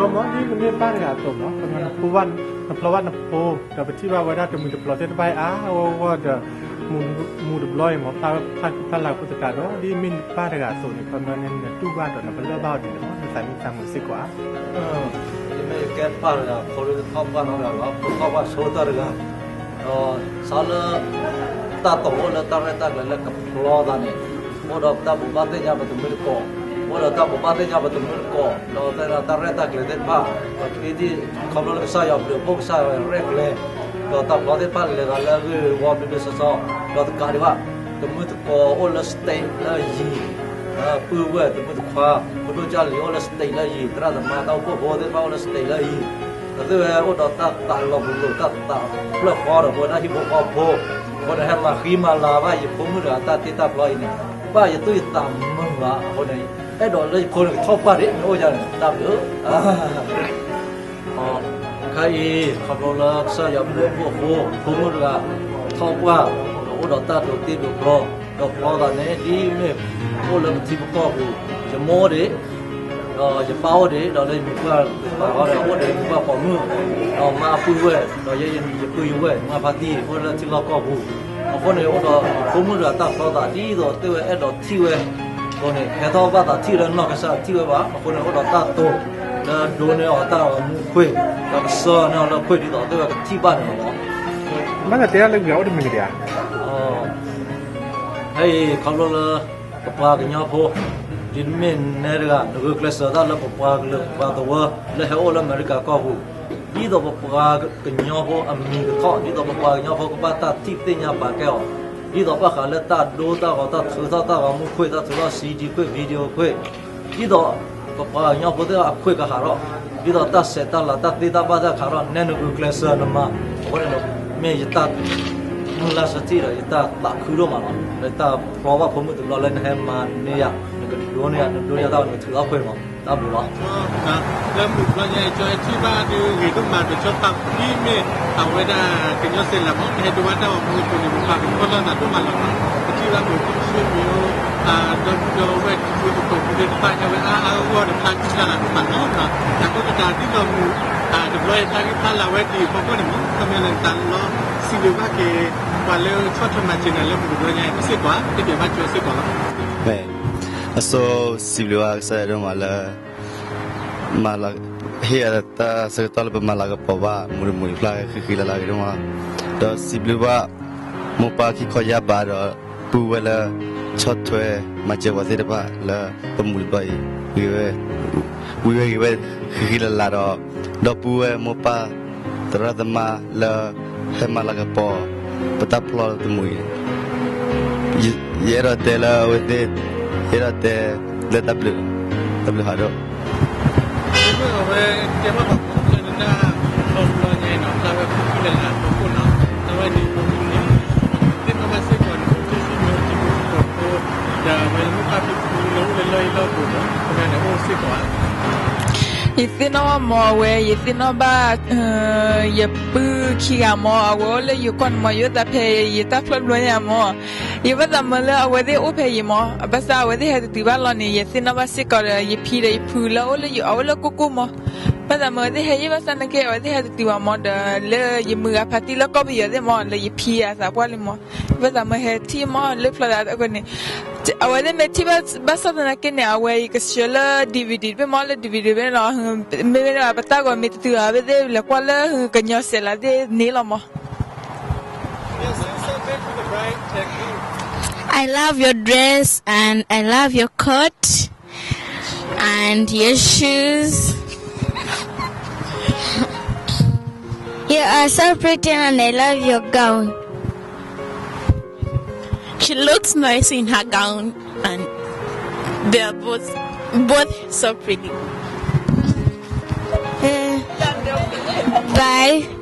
မ့ၢ်ဒ်နမ့ၢ်ပၢ်တဂၤအသိးမး, နဖျီဘၣ်နဖိ, ဒီးပထံၣ်ဘၣ်ဝဲဒၣ်တမုာ်တပျီၤသ့ၣ်တဖၣ်အံၤအါအါဂီၢ်ဂီၢ်ဒီး မုာ်တဘျီအံၤမး ဖျါဖျါလၢ်လၢ်ဖိသတးဒီး ဒ်မ့ၢ်နပၢ်တဂၤအသိးန့ၣ် ခီပညီန့ၣ် နတူၢ်ဘၣ်ဒီးနပလၢၢ်ဘၣ်အီၤဒ်လဲၣ်မး နသးမံသးမုာ်စ့ၢ်ကီးဧါ. ယမ့ၢ်ယကဲပၢ်တဂၤ ဖိလၢထီၣ်ပှၢ်နီတဂၤလီၤ, ဖိထီၣ်ပှၢ်ဆိတၢ်တဂၤ, ဒီးစးလၢ တၢ်တိာ်အိၣ်လၢတၢ်ရဲၣ်တၢ်ကျဲၤလၢကဖျီသးန့ၣ်, အိၣ်ဒီးတၢ်ဘိးဘၣ်သ့ၣ်ညါပတမုၢ်တကိး, အိၣ်ဒီးတၢ်ဘိးဘၣ်သ့ၣ်ညါပတမုၢ်တကိး, ဒီးတၢ်ရဲၣ်တၢ်ကျဲၤသ့ၣ်တဖၣ်, ဒီးခရံာ်ဒ်ခီဖျိလၢကစၢ်ယွၤဘျုးဖှိၣ် ကစၢ်ယွၤရဲၣ်ကျဲၤ, ဒီးတၢ်ဖျီသ့ၣ်တဖၣ်လဲၤသးလၢအဂ့ၢ်ဝီဘျ့ဘျ့ဆှီဆှီ, ဒီးတကးဒံးဘၣ်, တမုၢ်တကိးအိၣ်လၢ state လၢယံၤ ပုၢ်ဝဲၢ်တမုၢ်တခွါ, ဖိဒိၣ်ကၢ်လံၤအိၣ်လၢ state လၢယံၤ, သရၣ်သမါတၢ်အိၣ်ဖှိၣ်ဖိသ့ၣ်တဖၣ်အိၣ်လၢ state လၢယံၤ, ဒီးသုဝဲအိၣ်ဒီးတၢ်သးလီၤပလိာ် တၢ်သးဖျၢၣ်ဃီဒီးပဝဲဒၣ်ဟံၣ်ဖိဃီဖိ, အဃိန့ၣ် ဟဲမၤဃံမၤလၤဘၣ်ယဖိမုၣ်တဂၤတၢ်တ့တၢ်ဖျီအံၤန့ၣ်, ဘၣ်ယသူၣ်ယသးမုာ်ဘၣ်အဃိန့ၣ်, အဲၣ်ဒိးလၢယဖိန့ၣ်ကထီၣ်ပှၢ်ဒံး မ့ၢ်အိၣ်ယၤန့ၣ် တၢ်ဘျုး ခါအံၤ ခီဖျိလၢကစၢ်ယွၤဘျုးဖှိၣ်အဃိ ဖိမုၣ်တဂၤ ထီၣ်ပှၢ် ဒီးအိၣ်ဒီးတၢ်ဒိးတ့ဒိးဖျီ, ဒီးဖျီသးန့ၣ် ဒ်မ့ၢ်အိၣ်လၢပထံပကီၢ်ပူၤ, ယမိၢ်အိၣ်ဒံး, ဒီးယပၢ်အိၣ်ဒံး, ဒီးလၢယမုၢ်ပှၢ်တပၤဃီဒီး အိၣ်ဒီးယမုၢ်ပှၢ်ပိာ်မုၣ်, ဒီးမါအပုၢ်ဝဲၢ်, ဒီးယဲယပုၢ်ယဝဲၢ်မါဖါတံၢ် အိၣ်လၢထံလီၢ်ကီၢ်ပူၤ, အဃိန့ၣ် အိၣ်ဒီးဖိမုၣ်တဂၤတၢ်ဖျီသး ဒ်သိးသ့ၣ်ဝဲအဲၣ်ဒိးထံၣ်ဝဲ အဃိန့ၣ် ဟဲထီၣ်ဘၣ်သးထံၣ်လၢနီၢ်ကစၢ်ထံၣ်ဝဲဘၣ်, အဃိန့ၣ် အိၣ်ဒီးတၢ်တိာ် လၢဒိးန့ၢ်အီၤတၢ်ဂီၤမူခွ့ၣ်, ဒီးကဆှၢန့ၢ်အီၤလၢခွ့ၣ်ဒ်သိးသ့ၣ်ဝဲကထံၣ်ဘၣ်န့ၣ်လီၤ. ဘၣ်သးတဲဒၣ်လၢဂ့ၤအိၣ်တမံၤကဒဲဧါ. ဖဲအံၤခီဖျိလၢ ပပှၤကညီဖိ ဒ်နမ့ၢ်နဲတဂၤ နဂုာ်ကျဲးစၢးတၢ်လၢပပှၤကလုာ်ပှၤသဝီ လၢဟဲအိၣ်လၢအမဲရကၤကီၢ်ပူၤ, ဒ်သိးပပှၤကညီဖိအမံၤကထီၣ်, ဒ်သိးပပှၤကညီဖိကဘၣ်တၢ်ထံၣ်သ့ၣ်ညါပာ်ကဲအီၤ, ဒ်သိးဘၣ်ဃးလၢတၢ်ဒိတၢ်ဂီၤ တၢ်ထုးထီၣ်တၢ်ဂီၤမူခွ့ၣ်, တၢ်ထုးထီၣ် CD ခွ့ၣ်, video ခွ့ၣ်, ဒ်သိးပပှၤကညီဖိသ့ၣ်အခွ့ၣ်ကဟးထီၣ်, ဒ်သိးတၢ်ဆဲးတၢ်လၤ တၢ်သ့တၢ်ဘၣ်တၢ်ခးထီၣ် နဲနဂုာ်ကျဲးစၢးနမၤ, အဃိန့ၣ် မ့ၢ်ယတၢ်မုၢ်လၢ်စထံၣ်ဒီး ယတၢ်သးခုဒိၣ်မးလီၤ. လၢတၢ်ဖျီဘၣ်ဖိမုၣ်တဘျီလၢနဟဲမၤန့ၢ်ယၤ, နကဒိးန့ၢ်ယၤ, နဒိးန့ၢ်ယၤတၢ် နကထုးထီၣ်ခွ့ၣ်မး, တၢ်ဘျုးလီၤ. လၢမုၢ်တဘျီညါအံၤ ကၠီအဲၣ်ထံၣ်ဘၣ်ဒုးဂ့ၤဒိၣ်မး ကၠီဖးဖူဒ်မ့ၢ် အဝဲဒၣ်ကညီစဲးလၤမး ကဟဲဒိးဘၣ်တၢ်ဂီၤမူအဃိန့ၣ် ပပာ်ကဖၢလီၤသးဒိၣ်မးလီၤ. ပထံၣ်ဘၣ်မုၢ်ထူၣ်ဆူမံၤအိၣ် ဒီပုၢ်ဒီဝဲၢ် တံၤသကိးဖိသ့ၣ်တဖၣ် ဟဲဝဲအါအါဂီၢ်ဂီၢ်ဒီး ဖျါဖျါလီၤသးဒိၣ်မးလီၤ. အဃိသတးဒ်သိးမုၢ်တဘျီအံၤ ဖျါဂံၢ်ဖျါလၤဝဲဒ်အံၤအဖီခိၣ်န့ၣ်မး ခီပညီန့ၣ် တၢ်လီၤစံးဘျုးဘၣ်က့ၤ ပှၤလၢဆီၣ်ထွဲမၤစၢၤနၤလၢမုၢ်တဘျီညါအံၤစ့ၢ်ကီး တကဲဘၣ်ကၠီစ့ၢ်ကီးလီၤ. အဆိ စံးဘျုးဘၣ်ကစၢ်ယွၤဒိၣ်မးလၢ မၤလၤ ဟ့ၣ်အတၢ်ဆၢကတီၢ်လၢပမၤလၤကပီၤဘၣ် မုၢ်တမုၢ်တဖျါဃံဃံလၤလၤဂ့ၤဒိၣ်မး, ဒီးစံးဘျုးဘၣ် မိၢ်ပၢ်ခံခီယါဘးဒီး ပုၢ်ဝဲၢ်လၢ ဆီၣ်ထွဲမၤစၢၤပှၤသ့ၣ်တဖၣ်လၢပမုၢ်တဘျီအံၤ ဂ့ၤဝဲ ဝံၤဝဲဂ့ၤဝဲဃံဃံလၤလၤဒီး ဒီပုၢ်ဝဲၢ်မိၢ်ပၢ်သရၣ်သမါလၢ ဟဲမၤလၤကပီၤ ပတၢ်ဖျီတမုာ်အံၤ ယအဲၣ်ဒိးတဲလၢအဝဲသ့ၣ် ယအဲၣ်ဒိးတဲလၢတၢ်ဘျုး တၢ်ဘျုးဟးဒိၣ် အဝဲတဲဘၣ်ပှၤကိးဂၤဒဲး တၢ်ဖျီတဘျီညါအံၤနီၤ တၢ်ဝဲဃံဃံလၤလၤအဖီခိၣ်နီၤ တၢ်ဝဲန့ၣ်အဖီခိၣ်န့ၣ် သ့ၣ်နီၣ်ဘၣ်စ့ၢ်ကီးန့ၣ် ပထံၣ်ဆူမ့ၢ်အိၣ်တံၤဖိသကိးဖိ ဒီးအဝဲလၢမိၢ်ပၢ်ဖံဖုလၢအိၣ်လၢလီၢ်အံၤလီၢ်အပူၤန့ၣ် ပဝဲန့ၣ်အိၣ်စ့ၢ်ကီးဧါ ယသ့ၣ်နီၣ်ဘၣ်မ့ၢ်အဝဲ ယသ့ၣ်နီၣ်ဘၣ် ယပုၢ်ခံဂၤမ့ၢ် အဝဲအိၣ်လၢယိၤကီၢ်န့ၣ်မ့ၢ် ယအိၣ်သးဖဲယတၢ်ဖျီတဘျီညါမ့ၢ် ယဘၣ်သးမၢလၢအဝဲသ့ၣ်အိၣ်ဖဲယံၤမ့ၢ် ဘၣ်ဆၣ်အဝဲသ့ၣ်ဟဲတတုၤဘၣ်လီၤန့ၣ် ယသ့ၣ်နီၣ်ဘၣ်စ့ၢ်ကီးဒီး ယဖံဒီးယဖုလၢအိၣ်လၢယအိၣ်လၢကိၢ်ကိၢ်မ့ၢ် ဘၣ်သးမၢအဝဲသ့ၣ်ဟဲယံၤဘၣ်ဆၣ်နာ်က့ အဝဲသ့ၣ်ဟဲတတုၤဘၣ်မ့ၢ်ဒီး လၢယမုၢ်ဂၤဖါတံၢ်လၢကီၢ်ပယီၤသ့ၣ်မ့ၢ် လၢယဖံအသးပှၢ်လံမ့ၢ် ဘၣ်သးမၢဟဲထံၣ်မ့ၢ်လၢဖျီသးအဃိန့ၣ် အဝဲသ့ၣ်မ့ၢ်ထံၣ်ဘၣ်ဆၣ်သနာ်က့န့ၣ် အဝဲယကဆှၢလၢ DVD တဘ့ၣ်မ့ၢ်လၢ DVD တဘ့ၣ်လီၤ မ့မ့ၢ်ပတၢ်ဂီၤမ့ၢ်တတုၤဘၣ် အဝဲသ့ၣ်လဲၤကွၢ်လၢကညီစဲးလၤသ့ၣ်န့ၣ်လီၤမ့ၢ် I love your dress and I love your coat and your shoes. You are so pretty and I love your gown. She looks nice in her gown and they are both both so pretty. Eh, bye.